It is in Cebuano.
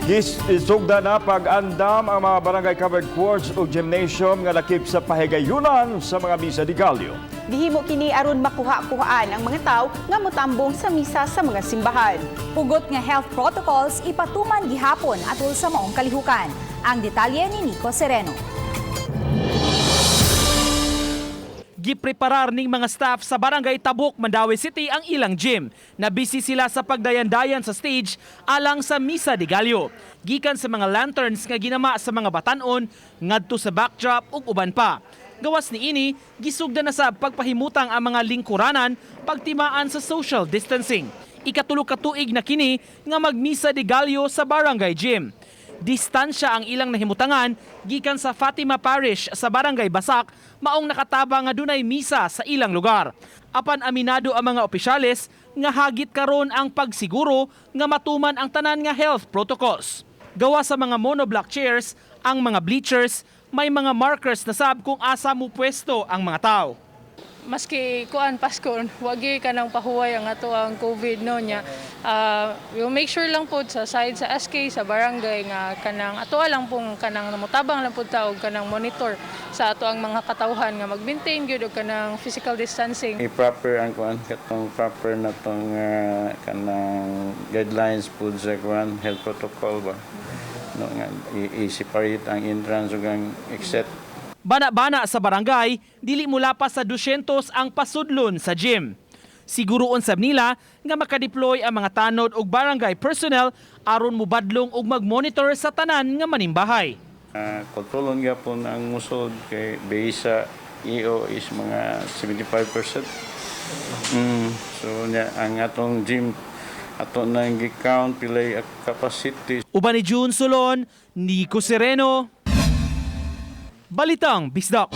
Gisugda na pag-andam ang mga barangay covered courts ug gymnasium nga lakip sa pahigayunan sa mga Misa de Gallo. Gihimo kini aron makuha-kuhaan ang mga tawo nga motambong sa misa sa mga simbahan. Hugot nga health protocols ipatuman gihapon atul sa maong kalihukan. Ang detalye ni Nico Sereno. Gipreparar ning mga staff sa Barangay Tabuk, Mandaue City ang ilang gym. Nabisi sila sa pagdayan-dayan sa stage alang sa Misa de Gallo. Gikan sa mga lanterns nga ginama sa mga batanon ngadto sa backdrop ug uban pa. Gawas niini, gisugda na sa pagpahimutang ang mga lingkuranan pagtimaan sa social distancing. Ikatulo ka tuig na kini nga magmisa de Gallo sa Barangay Gym. Distansya ang ilang nahimutangan gikan sa Fatima Parish sa Barangay Basak, maong nakataba nga dunay misa sa ilang lugar. Apan aminado ang mga opisyales nga hagit karon ang pagsiguro nga matuman ang tanan nga health protocols. Gawa sa mga monoblock chairs, ang mga bleachers, may mga markers na sab kung asa mo pwesto ang mga tao. Maski kuan Pasko, wagi ka nang pahuway ang ato ang COVID no nya. We'll make sure lang pod sa side sa SK sa barangay nga kanang ato lang pong kanang mutabang lang pud ta og kanang monitor sa ato ang mga katawhan nga mag-maintain gyud og kanang physical distancing. I-proper ang kuan, katong proper na tong kanang guidelines pud sa kuan, health protocol ba no, nga i-separate ang entrance ug ang exit. Bana-bana sa barangay, dili mula pa sa 200 ang pasudlon sa gym. Siguroon sab nila nga makadeploy ang mga tanod og barangay personnel aron mubadlong og mag-monitor sa tanan nga manimbahay. Kontrolon gyapon ang musod kay base sa EO is mga 75%. So nya ang atong gym, ato nang gi-count pilay capacity. Uban ni June Solon, Nico Sereno, Balitang Bisdak.